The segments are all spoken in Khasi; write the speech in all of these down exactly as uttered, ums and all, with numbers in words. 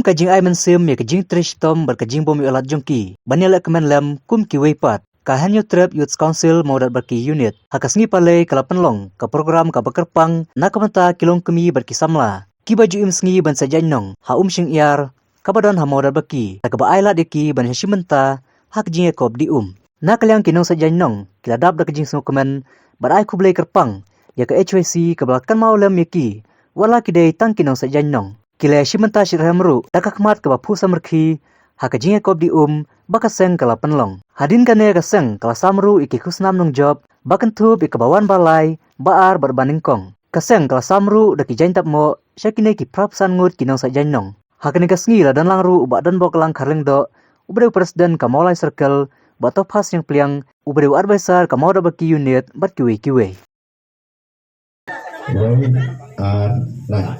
ka jingai mynsiem ïa ka jingtrei shitom bad ka jingbym ïoh lad jong ki ban ïaleh kmen lem kum kiwei pat. Ka Hynñiewtrep Youth Council Mawdatbarki Unit ha ka sngi Palei ka la pynlong ka program kaba kyrpang na ka bynta ki longkmie bad ki samla kiba ju im sngi ban sa jaiñ nong ha Umshyngiar kaba don ha Mawdatbarki, da kaba ai lad ïa ki ban ïashim bynta ha ka jingïakop dih um. Na ka liang ki nongsa jaiñ nong ki la dap da ka jingsngewkmen bad ai khublei kyrpang ïa ka H Y C kaba la kynmaw lem ïa ki, wat la ki dei tang ki nongsa jaiñ nong. Ki la ïashim bynta shitrhem ruh da ka khmat kaba phuh samrkhie ha ka jingïakop dih um ba ka seng ka la pynlong. Hadien kane ka seng ka la sam ruh ïa ki khusnam nongjop ba kynthup ïa kaba wan ba lai, ba ar bad ba nyngkong. Ka seng ka la sam ruh da ki jaiñ tapmoh sha kine ki phra phew san ngut ki nongsa jaiñ nong. Ha kane ka sngi la don lang ruh u Bah Donbok Lang Kharlyngdoh, uba dei u President ka Mawlai Circle, Bah Tophas Shangpliang, uba dei u Advisor ka Mawdatbarki Unit bad kiwei kiwei. Wei, ar, lai.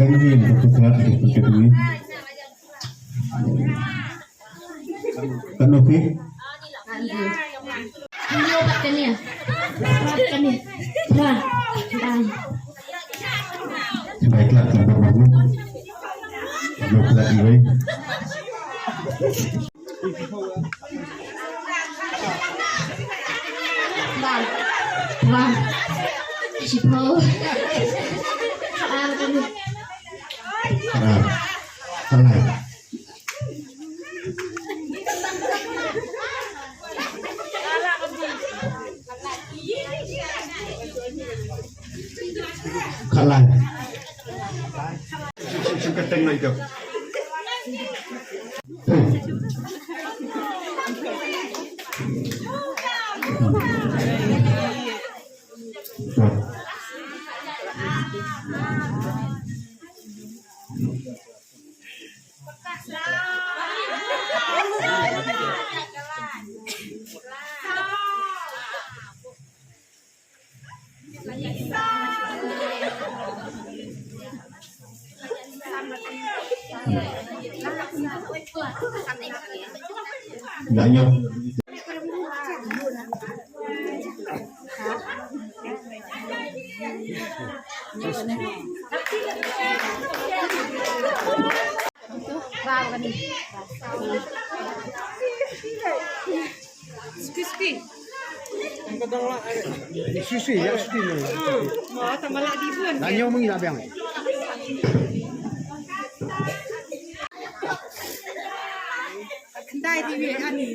Kan ni, kan ni. Kan ni. Baiklah, sabar dulu. Baiklah, baik. Bang. Bang. Shipau. Ah, betul. Ah. Tenang. Khalai. Suki, suki. Suki, ya, suki ni. Ah, ma, tang ba la dih bun. Nanyong mung ina biang. Khyndai dih, ani, ani.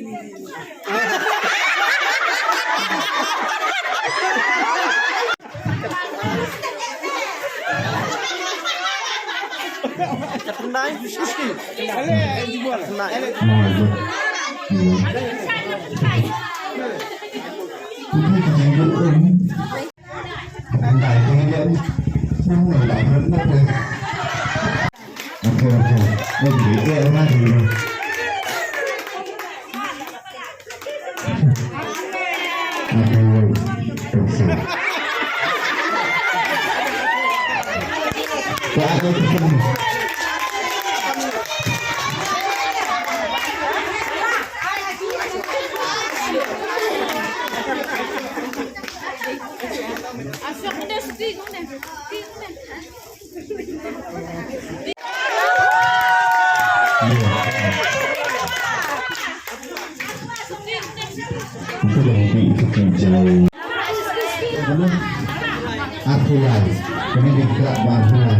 Arhulai. Kami di kelab Arhulai.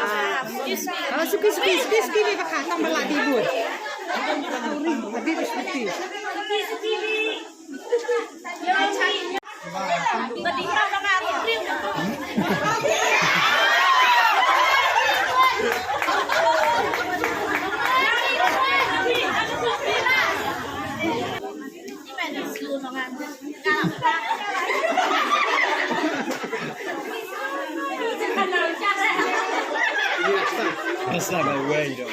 Ah, suki, suki, suki, suki, ni baka tambah lagi buat. Habis suki. Rasa dah wei dah.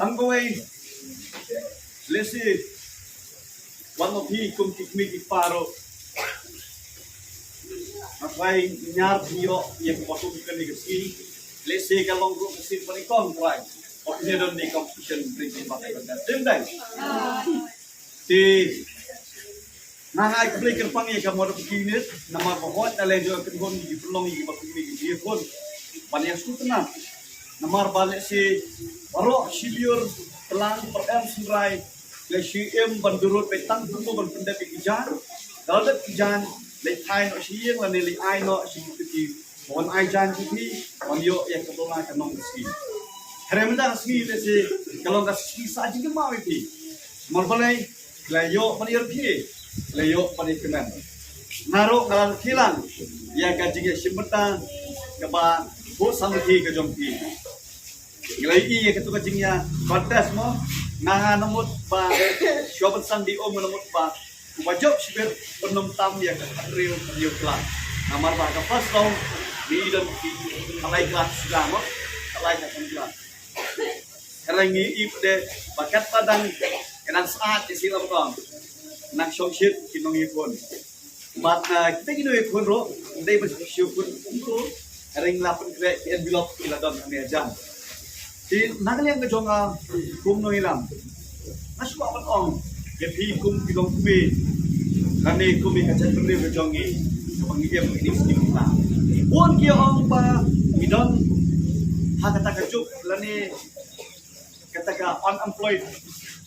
Tang kawei, lehse wan ma phi kum ki kmie ki kpa ruh. Nga trai ñiar phi ïoh ïa ka bynta kane ka sngi. Lehse ka long ruh ka sngi ba nyngkong trai ba phi don ne competition bring in ba ka bynta. Tim dai. Te nga ai khublei kyrpang ïa ka Mother Kynhun namar ba hooid na lynti jong ka kynhun ngi pynlong ïa kiba kynhun ngi pynlong ban ïa sngewtynnat. Namar ba lehse baroh shi lyiur tlang pyrem synrai lehse im ban durut beit tang kumno ban pyndep ïa ki jaiñ. Da la dep ki jaiñ leit thai noh sha ïing lane leit ai noh sha ki kti. Wan ai jaiñ ki phi, wan ïoh ïa ka bylla ka nong ka sngi. Hynrei mynta ka sngi lehse ka long ka sngi sah jingkynmaw ïa phi. Namar balei, la ïoh ban ïa phi, la ïoh ban ïa kmen. Nga ruh nga la khie lang ïa ka jingïashim bynta kaba buh samrkhie ka jong phi. Ngi la ïohi ïa katu ka jingïa contest mo, nga nga namut ba shuwa ban san dei um nga namut ba uba jop shibit un ym tam ïa ka hynriew hynriew klan. Namar ba ka first round ngi don ki khatlai klan suda mo, khatlai ka klan. Ngi ïohi de ba katba dang ka dang sah ka sila ba nang shong shit ki nongïakhun. Bad na kita ki nongïakhun ruh, dei ban shu khun kumto, ngi la pynkhreh ki envelope ki la don ha ne jan. Te na ka liang ka jong nga kum nongïalam, nga shu kwah ban ong ïa phi kum ki longkmie lane kum ïa ka jaitbynriew ka jong ngi kaba ngi im ha kine ki sngi mynta. Bun ki ong ba ngi don ha kata ka juk lane kata ka unemployed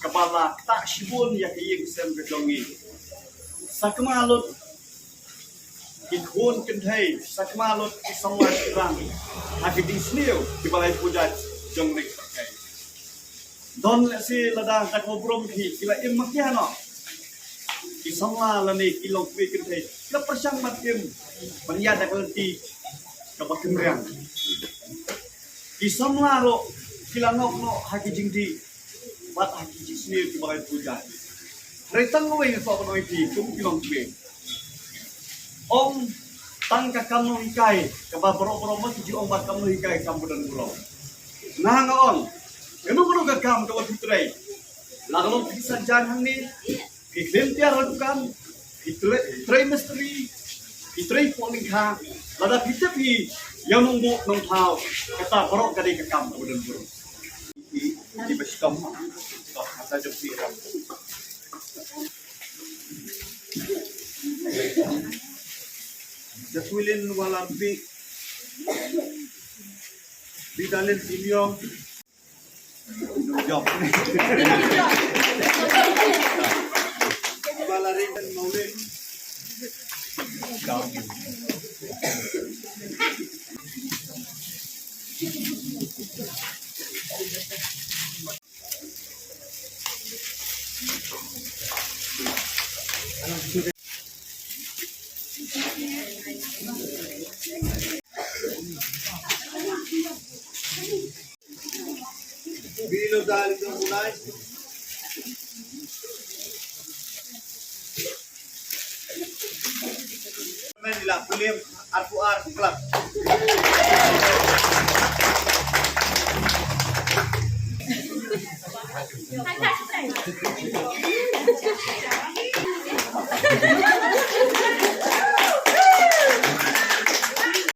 kaba la ktah shibun ïa ka ïing ka sem ka jong ngi. Sa kma lut ki khun kynthei, sa kma lut ki samla shynrang ha ki jingsniew kiba la ïa pynjah jong ngi. Don lehse lada da kaba burom ki, ki la im makia noh. Ki samla lane ki longkmie kynthei ki la pyrshang ban im ban ïaid da ka lynti kaba kynriang. Ki samla ruh ki la ngop noh ha ki jingdih bad ha ki jingsniew kiba la ïa pynjah. Hynrei tang kawei nga kwah ban ong ïa phi kum ki longkmie. Ong tang ka kam nonghikai kaba baroh baroh ma ki ju ong ba kam nonghikai kam ba don burom. Nga nga ong kano kano ka kam kaba phi trei, la ka long phi san jan hangne, phi khlem tiar ha dukan, phi trei, trei mistri, phi trei pohlyngkha, lada phi tip hi ïa nongbuh nongthaw, kata baroh ka dei ka kam kaba don burom. Ki ba shitom, to hata jong phi ram. Jasmine Walampi, Vidalin Senior, Job. Balarin dan Maulid. Bilo dal do mulai. Men ila pulim arpu ar club.